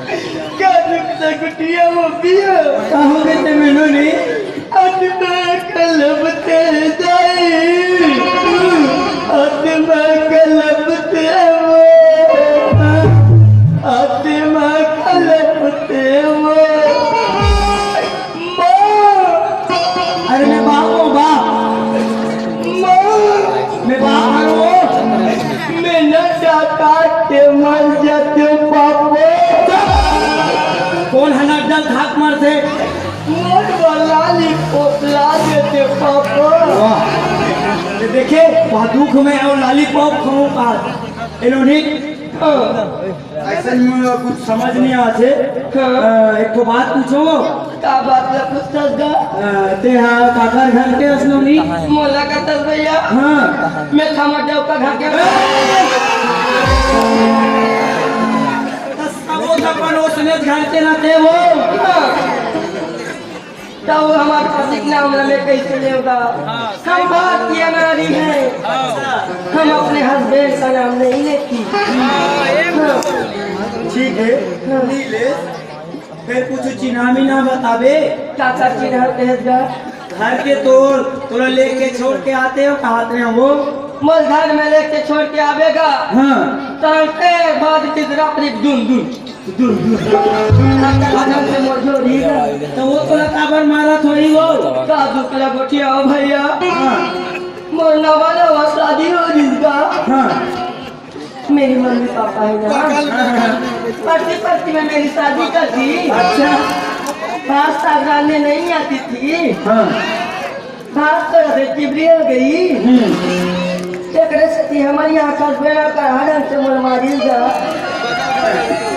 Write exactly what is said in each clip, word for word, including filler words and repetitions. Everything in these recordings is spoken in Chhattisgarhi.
का दुख से गुटिया वो पिया? का हो गे ते मीनू नी? आत्मा कलपथे दाई, आत्मा कलपथे वो, आत्मा कलपथे वो। माँ! अरे मैं बाप हूँ, बाप। माँ! मैं बाप हूँ। मैं न चाहता के मर जाते पापो। कौन है ना डल धाक मरते? मोर वाला लालीपॉप ला देते पापो। वाह। ये देखे, वहाँ दुख में और लालीपॉप खाऊं का। इन्होंने हाँ। अइसन मोला कुछ समझ नहीं आथे। हाँ। अ, एक ठो बात पूछो। का बात ला पूछथस गा? अ, तेहा काकर घर के अस नोनी? मोला कथस भैया? हाँ। मैं खमर देव का घर के। सबो अपन ओसने घर के ना ते हो। हाँ। तो हमारे पति के नाम ला मैं कैसे लेगा? हम भारतीय नारी हैं, हम अपने हस्बैंड का नाम नहीं लेती। हाँ। ठीक है, नीलेश, फिर कुछ चिन्हा मिन्हा बताबे? का का चिन्हा भेजगा? घर के तोर, तोला लेके छोड़ के आते हो, कहाँ आते हैं वो? मोर घर में लेके छोड़ के आवेगा। हाँ। तो हम के बाद की रात्रि दुन दुन। दूर, दूर। आजम से मोर जोड़ी ना। तो वो तोला काबर मारा थोड़ी वो? का दुख ला गोठिया हो भैया। हाँ। मोर नवा नवा शादी हो रिश्ता। हाँ। मेरी मम्मी पापा है ना। हाँ, हाँ। पढ़ती पढ़ती में मेरी शादी कर दी। अच्छा। बात सागराने नहीं आती थी। हाँ। बात तो अबे चिबरी हो गई। हम्म। एकरे सेती हमर यहाँ कल्पना करा ढंग से मोर मारिल जा।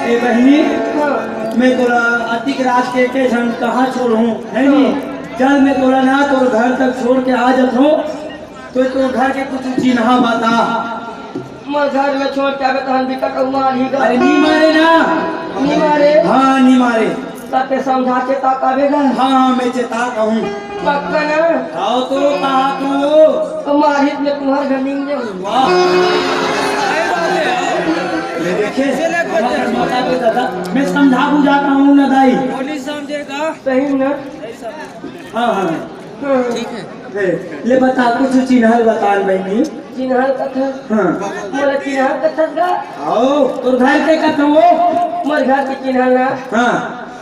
ए बहिनी, हाँ। मैं तोला अतिक रात के के झन कहाँ छोड़हूँ, है नी? हाँ। चल, मैं तोला ना तोर घर तक छोड़ के आ जात हूँ, तो तोर घर के कुछ चिन्हा बता। मोर घर में छोड़ के आबे तहन भी कटऊ मारही गा। अरे नी मारे ना। नी मारे? हाँ, नी मारे। तब ते समझा के ता काबे गा। हाँ, हाँ, मैं चेता कहूँ। पक्का ना? आओ तो, कहा तो। तो मारही में तुम्हार घर नहीं जाऊँ। वाह। मैं देखे, हमारे माता के दादा, मैं समझा बुझा कहूँ ना दाई। बोली समझेगा। सही ना? हाँ, हाँ। हाँ। ठीक है। ए, ले बता, कुछ चिन्हल बता बहिनी। चिन्हल कथस? हाँ। मोला चिन्हल कथस गा? आओ, तोर घर के कथस वो? मोर घर के चिन्हल ना। हाँ।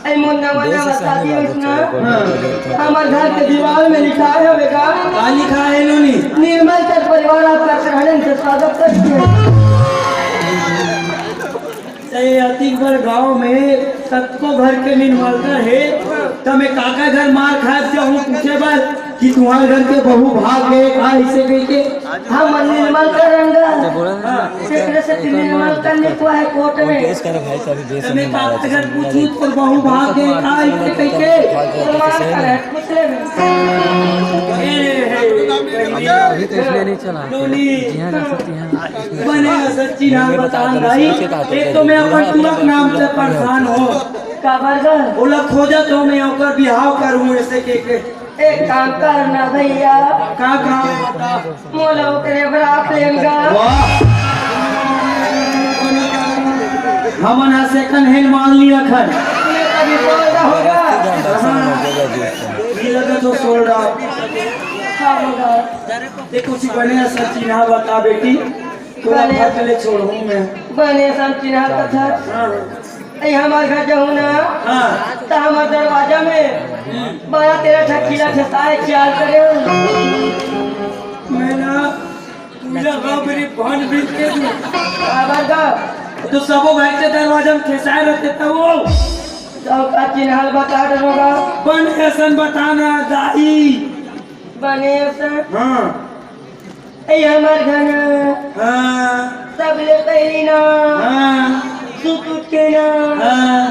ए, मोर नवा नवा शादी होइस ना। हाँ। हमर घर के दीवार में लिखाय हवे गा। का लिखाय हे नोनी? निर्मल कर परिवार आपका सहलन से स्वागत करते हैं। ते अतिक बड़ गांव में कतको घर के निर्मलकर हे, त मैं काकर घर मार खात जाहूं पूछे बर कि तुम्हार घर के बहू भाग गे, का अइसे कहिके? हम निर्मलकर हन गा। हाँ। एकरे सेती निर्मलकर लिखवा हे कोर्ट में। त मैं काकर घर पूछूं, तोर बहू भाग गे, का अइसे कहिके? निर्मलकर हे, पूछ ले। ए, हे, अभी तो इसलिए नहीं चला। नोनी। जी हाँ, डॉक्टर जी हाँ। बने असन चिन्हा बतान दाई, एक तो मैं अपन टूरा के नाम से परेशान हों। काबर गा? ओला खोजत हों मैं, ओकर बिहाव करहूं अइसे कहिके। एक काम कर ना भैया। का काम बता? मोला ओकरे बरात लेन गा। वाह। हमन हा second hand माल नी रखन। मैं कभी बोल रहा होगा। हाँ। ये लगा तो सोल रहा। हाँ, होगा। देखो, कुछ बने असन चिन्हा बता बेटी, तोला बने फट ले छोड़हूं मैं। बने असन चिन्हा कथस। हाँ। ए, हमर घर जाहूं ना, हाँ। त हमर दरवाजा में बारह तेरह ठक कीड़ा ठेसाय ख्याल करे हो। मैं ना, तू लगा मेरी बहन बिल के दू। काबर गा? तो सबो घर के दरवाजा में ठेसाय रहते तब वो। तो का चिन्हल बता दे होगा। बने असन बताना दाई। बने असन? हाँ। ए हमर घर ना। हाँ। सबले पहली ना। हाँ। सुत उठ के ना। हाँ।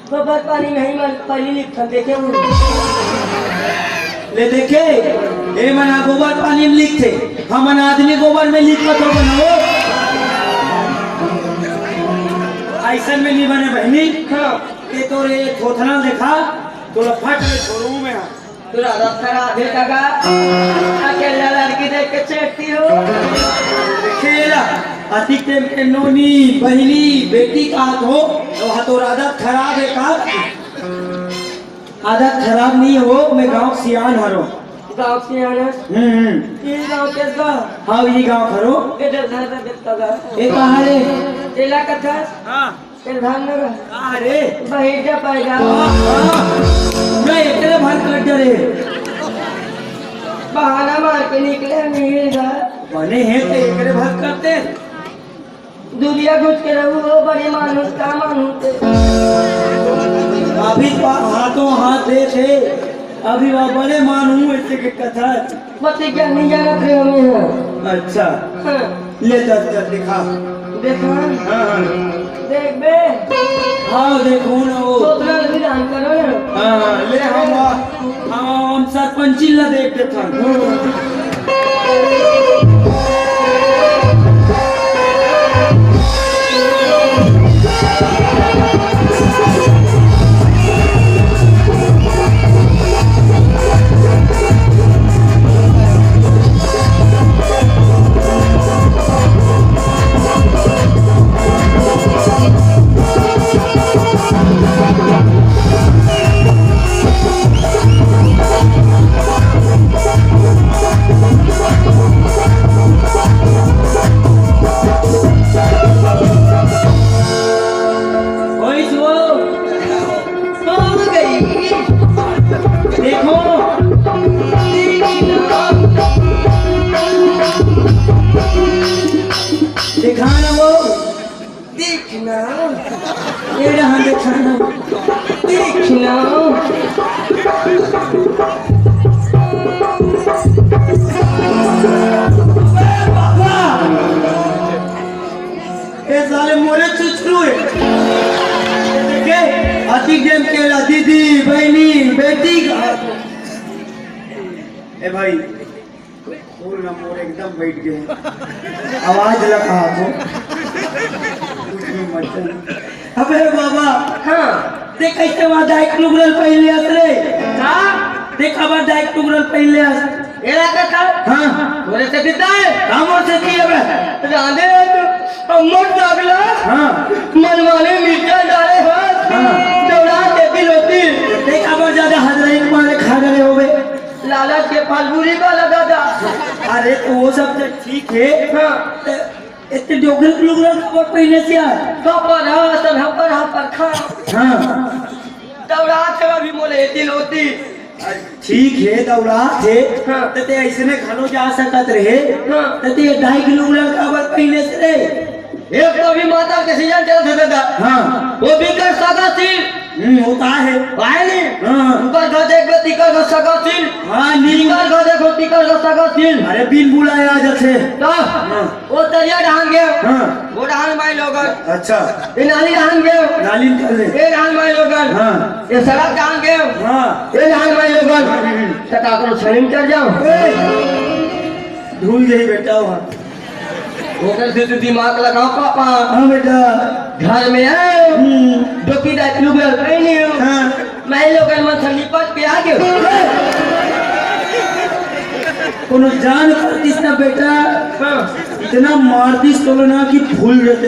गोबर पानी में ही मन पहली लिखन देखे हूँ। ले देखे, ए मन हा गोबर पानी में लिखथे, हमन आदमी गोबर में लिखत हो बनाओ। अइसन में नहीं बने बहिनी। हाँ। ये तो रे थोथना देखा, तोला फट ले छोड़ू मैं। तोला रखा राधे का गा, अकेला लड़की देख के चेतती हो। खेला, अतिक टेम के नोनी, बहिनी, बेटी का हो, तो तोर आदत खराब हे का? आदत खराब नहीं हो, मैं गांव सियान हरो। गांव सियान हे? हम्म, हम्म। ये गांव के का? हाँ, ये गांव हरो। ये डर घर का देखता गा। ये कहाँ रे? तेला कथा? हाँ। तेल धान नगर। कहाँ रे? बहिर जा पाएगा। हाँ, हाँ। मैं एकरे भर कट डरे। बहाना मार के निकले मिल जा। बने हैं तो एकरे भर करते। दुनिया घुस के रहू हो, बड़े मानुस का मानुस हे। अभी पा-, हाथों हाथ दे थे, अभी वह बड़े मानू ऐसे के कथा। बस ये क्या नहीं जाना थे हमें यहाँ। अच्छा, हाँ। ले चल, चल दिखा। देखा? हाँ, हाँ। देख बे। हाँ, देखो ना वो। सोचना नहीं, ध्यान करो ना। हाँ, हाँ, ले हम, हम, हम सरपंची ला देख देता हूँ। ओए छो, आ गई। देखो। देखा ना वो। देखना। ये रहा देखना। देखना। ए साले मोरे चुचरू हे। देखे, अति गेम खेला, दीदी, बहनी, बेटी का। ए भाई, खोल ना मोर, एकदम बैठ गए। आवाज लगा तो। कुछ भी मत कर। अबे बाबा। हाँ। देख कैसे वहाँ डाइट लुगड़ल पहले हस रे। का? देख अब डाइट लुगड़ल पहले हस। एला का था? हाँ। तोरे से दिखता है? हम और से की अबे। राधे तो अम्मट दागला। हाँ। मनमाने मिर्चा डाले हाथ। हाँ। दौड़ा के दिल होती। देख अब ज्यादा हद रही तुम्हारे खा गए हो बे। लालच के फल बुरी वाला दादा। अरे तो वो सब तो ठीक है। हाँ। तो इतने डोगरे के लोग रंग कपड़ पहने से यार। कपड़ हाँ, सब हपर हपर खा। हाँ। दौड़ा के अभी मोले दिल होती। ठीक है, दौड़ा थे। हाँ। तो ते ऐसे ने घलो जा सकत रहे। हाँ। तो ते ढाई किलो लड़का बर पहने से रहे। एक तो अभी माता के सीजन चलत हे दादा। हाँ। वो बिकर सगा सील। हम्म, होता है। आए नहीं? हाँ। ऊपर का देख बे, तिकर का सगा सील। हाँ, नीम। तिकर का देखो, तिकर का सगा सील। अरे, बिन बुलाए आ जाते। तो? हाँ। वो तरिया डहान गए। हाँ। वो डहान माई लोगन। अच्छा। ये नाली डहान गए। नाली निकाल ले। ये डहान माई लोगन। हाँ। ये सड़क डहान गए। हाँ। ये डहान माई लोगन। हम्म। तो का करो, छड़ी में चढ़ जाओ। ए, धूल गई बेटा वहाँ। ओकर से तू दिमाग लगाओ पापा। हाँ बेटा। घर में है। हम्म। डोकी डाइट लुगड़ल पहनी हो। हाँ। मैं लोगन मन से निपट के आ गयो। कोनो जान पड़तीस ना बेटा। हाँ। इतना मारतीस तोलो ना कि फूल रहते।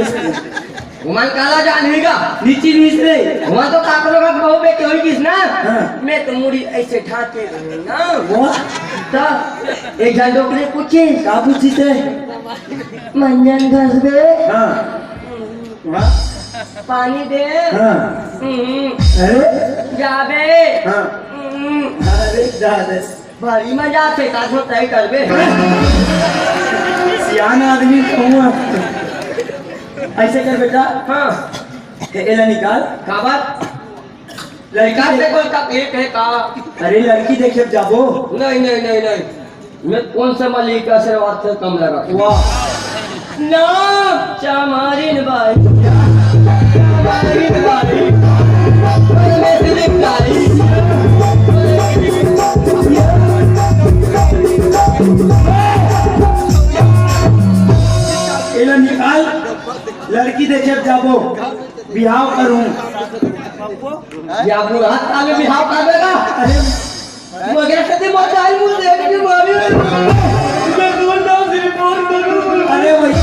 उमन काला जान हुई गा। नीची नीच रे। उमन तो काकरो का बहू बेटी होई किस ना। हाँ। मैं तो मुड़ी ऐसे ठाके रहूं ना। वो? तो एक झन डोकरे पूछे। का पूछी से? मंजन घस दे। हाँ। हाँ। पानी दे। हाँ। हम्म। अरे? जाबे। हाँ। हम्म। अरे, जा दे। भारी मजा आथे, का झोंटाई करबे। सियान आदमी कहूँ। ऐसे कर बेटा। हाँ। ए-, एला निकाल। का बात? लड़का निकाल से दे। कोई तकलीफ है का? अरे लड़की देखे जाबो। नहीं, नहीं, नहीं, नहीं। मैं कौन सा मालिक का आशीर्वाद से कम लगा? वाह। ना, चामारिन बाई। चामारिन बाई। परमेश्वरी बाई। एला निकाल, लड़की देखे जाबो, बिहाव करूं। या बुढ़ा ताले बिहाव कर देगा। अरे, मगर कते मत आई, मुझे देख के मारी। मैं बोल रहा हूँ, सिर्फ फोन करूँ। अरे भाई,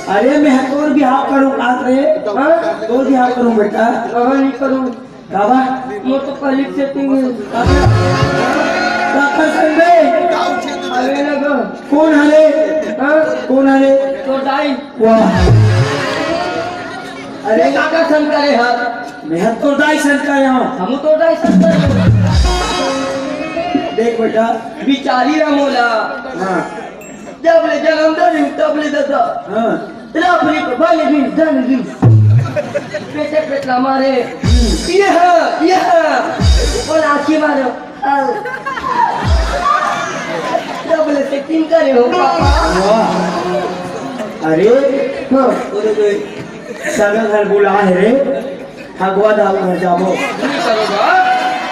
अरे, मैं तोर बिहाव करूँ, बात रे। हाँ? तोर बिहाव करूँ, बेटा। हाँ, नहीं करूँ। काबर? मोर तो पहली सेटिंग है। काबर? काबर संग बे? अरे ना गो। कौन हरे? हाँ? कौन हरे? तोर दाई। वाह। अरे, काका संग करे हा। मैं हर तोर दाई संग करे हूँ। हम तोर दाई संग करे हूँ। देख बेटा। बिचारी ला मोला। हाँ। जब ले जन्म धरे हूँ, तब ले दादा। हाँ। राप रे, भाई रे, धन रे। पेटे पेट ला मारे। ये हाँ, ये हाँ। बोला आखी मारो। डबल सेटिंग करे हो पापा। वाह। अरे, हाँ। अरे बे, सगा घर बुला है रे। हगवा दाऊ घर जाबो। नहीं करो बा।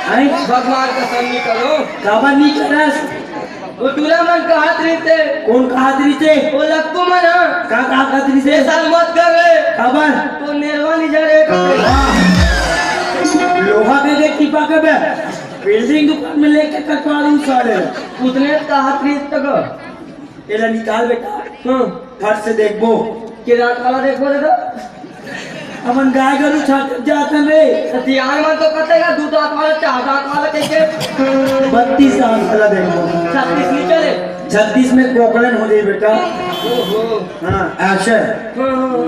हैं? भगवान का संग नहीं करो। काबर नहीं करस? वो टूरा मन कहत रहिथे। कौन कहत रहिथे? वो लक्कू मन, हाँ। का, का कहत रहिथे? ये साल मत कर रे। काबर? तो नेरवा नहीं जा रे। वाह। लोहा के देख टिपा के बे। बिल्डिंग दुकान में लेके कटवा दूं साले। उतने का हाथ नहीं तक। एला निकाल बेटा। हाँ। फट से देखबो। के दांत वाला देखबो दादा? हमन गाय गरु छांटत जातन रे। हथियार मन तो कतेगा, दू दांत वाला, चार दांत वाला कैसे? बत्तीस दांत वाला देखबो। छत्तीस नहीं चले। छत्तीस में कोकलन हो जाए बेटा। ओहो। हाँ, ऐसे। हाँ, हाँ, हाँ।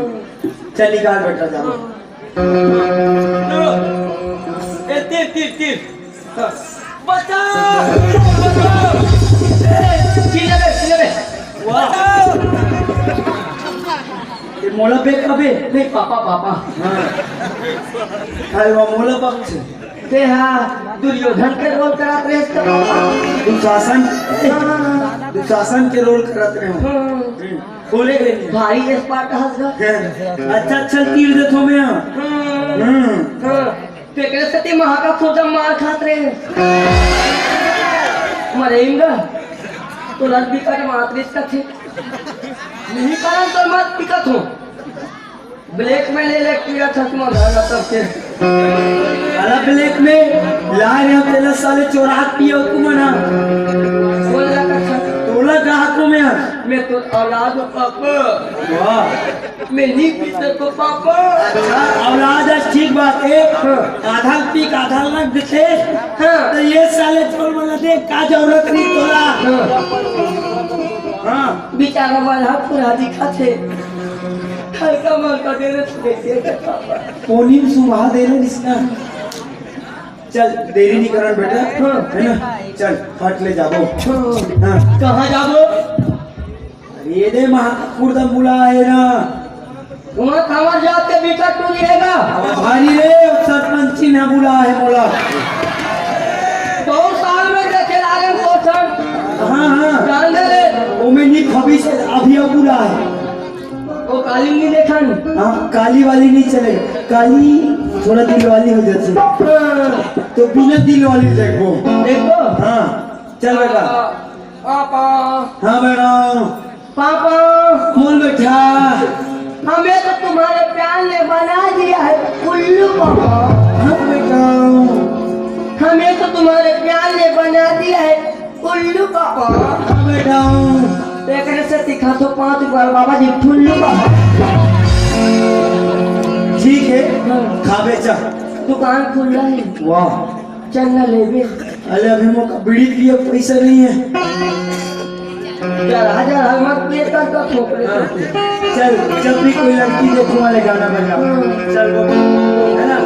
चल निकाल बेटा, जा। ए, तीर, तीर, तीर। बचा! बचा! ए, चिल्ला बे, चिल्ला बे। वाह। ये मोला बे का बे? नहीं, पापा, पापा। हाँ। अरे वाह, मोला पक्ष। ते हा दुर्योधन के रोल करत रहे तो पापा। दुशासन, हाँ। दुशासन के रोल करत रहे हो। हाँ। हम्म। बोले रे। भारी एक्सपर्ट हस गा। अच्छा, अच्छा तीर देथो मैं। हाँ। हम्म। हाँ। तेकरे सेती महाका खुर्दा मार खात रहे। मरे इंगा। तो लग बिकट मात रिस कथे। नहीं कारण तो मत बिकत हो। ब्लैक में ले ले पूरा चश्मा धागा सब के। अला ब्लैक में ला रहे हो तेला साले चोरात पियो तू मना। बोल रहा था। तोला ग्राहकों में आ। मैं तो औलाद हूँ पापा। वाह। मैं नहीं पी सकता पापा। अच्छा, औलाद आज ठीक बात है। हाँ। आधा पी का आधा रख देते। हाँ। तो ये साले चोर वाला देख का जरूरत नहीं तोला। हाँ। हाँ। बेचारा वाला पूरा दिखा थे। हल्का मलका दे रहे थे। कोनी में सुबह दे रहे इसका। चल, देरी नहीं करन बेटा। हाँ। है ना? चल, फट ले जाबो। हाँ। हाँ। कहाँ जाबो? अरे, ये दे महाकुर्दम बुला है ना। वहाँ कांवर जात के बिकट टूरी रहेगा। अब भारी रे, सरपंची ना बुला है बोला। दो साल में देखे लागे पोषण। हाँ, हाँ। जान दे रे। वो में नहीं खबी से अभी अब बुला है। वो काली नहीं देखा नहीं। हाँ, काली वाली नहीं चलेगा। काली थोड़ा दिल वाली हो जाती है। हाँ। तो बिना दिल वाली देखो। देखो। हाँ, चल बेटा। पापा। हाँ बेटा। पापा। बोल बेटा। हमें तो तुम्हारे प्यार ने बना दिया है उल्लू पापा। हाँ बेटा। हमें तो तुम्हारे प्यार ने बना दिया है उल्लू पापा। हाँ बेटा। एकरे से दिखा तो पाँच बार बाबा जी फुल्लू पापा। ठीक है, हाँ। खाबे चा। दुकान खुला है। वाह। चल ना लेबे। अरे अभी मौका बीड़ी पिए पैसा नहीं है। चल, हजार हर मत पिए कर तो ठोक ले। हाँ। चल, जब भी कोई लड़की देखो वाले गाना बजा। चल वो, है ना?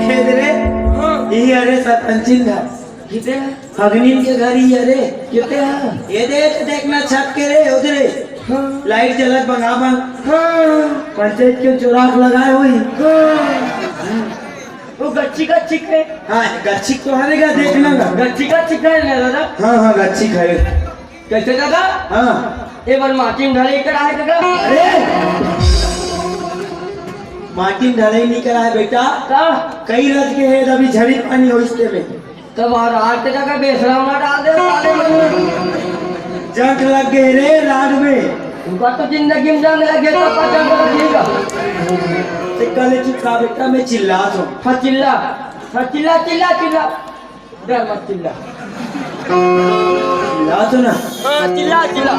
हे रे, हाँ। ये अरे सरपंचिन घर। किते? फगनीन के घर ही अरे। किते है? ये देख, देखना छत के रे, उधरे। हाँ। लाइट जलत बंगा बंग। हाँ। पंचायत के चोराक लगाए होही। हाँ। वो गच्छी, गच्छी के। हाँ, गच्छी तो हरे गा, देखना गा। गच्छी, गच्छी के ना दादा। हाँ, हाँ, गच्छी खाए। कैसे दादा? हाँ। ए बार माटी में ढलाई करा है दादा? अरे! माटी में ढलाई नहीं करा है बेटा। का? कई रज के है, अभी झड़ी पानी हो इसके में। तब और रात के जगह बेसरा में डाल दे, साले मन। जंग लग गए रे राड में। उनका तो जिंदगी में जंग लगे, तो का जंग लगेगा? ते कले चुप रहा बेटा, मैं चिल्ला तो। हाँ, चिल्ला। हाँ, चिल्ला, चिल्ला, चिल्ला। डर मत चिल्ला। चिल्ला तो ना। हाँ, चिल्ला, चिल्ला।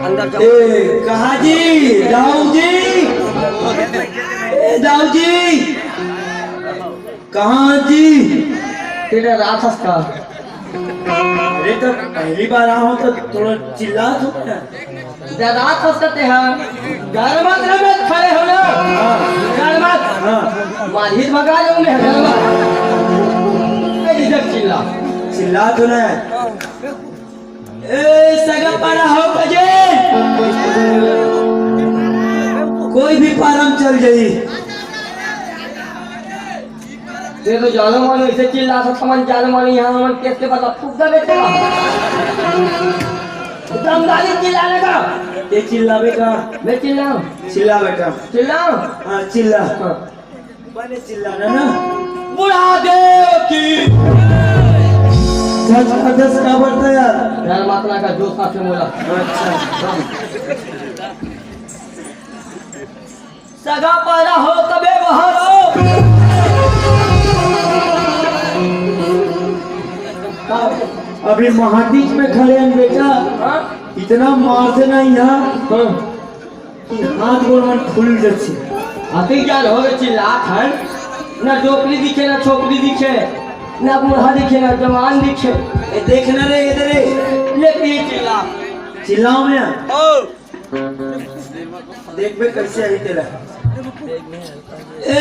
अंदर जाओ। ए, कहा जी? दाऊ जी? ए, दाऊ जी? कहाँ जी? तेरा रात हंसता। अरे, तो पहली बार आया हूँ, तो थोड़ा चिल्ला तो ना। डरात हस कते हा। डर मत रे, मैं खड़े हो ना। हाँ। डर मत। हाँ। मारही भगा जाऊं मैं, डर मत। ए, इधर चिल्ला। चिल्ला तो ना। ए, सगा पारा हो बजे। कोई भी पारम चल जाई। ते तो जानो मानो ऐसे चिल्ला सकता मन, जानो मानो यहाँ मन केस के बदला फूक दे बेटे। दमदारी चिल्लाने का। ये चिल्लावे का। मैं चिल्लाऊं? चिल्ला बेटा। चिल्लाऊं? हाँ, चिल्ला। हाँ। बने चिल्लाना ना। बुढ़ा देव की। जज का जज का बढ़ता यार। यार, मातना का जोश आके बोला। अच्छा। सगा पैदा हो तबे बाहर हो। अभी महादीप में खड़े हैं बेटा, हाँ? इतना मार देना यहाँ हाँ। कि हाथ गोड़ मन फूल जाते। अति ज्ञान हो गए, चिल्लात हन, ना डोकरी दिखे, ना छोकरी दिखे, ना बूढ़ा दिखे, ना जवान दिखे। ए, देखना रे, इधर रे। लेकिन ये चिल्ला। चिल्लाओ मैं। ओ। देख बे कैसे आई तेरा। ए,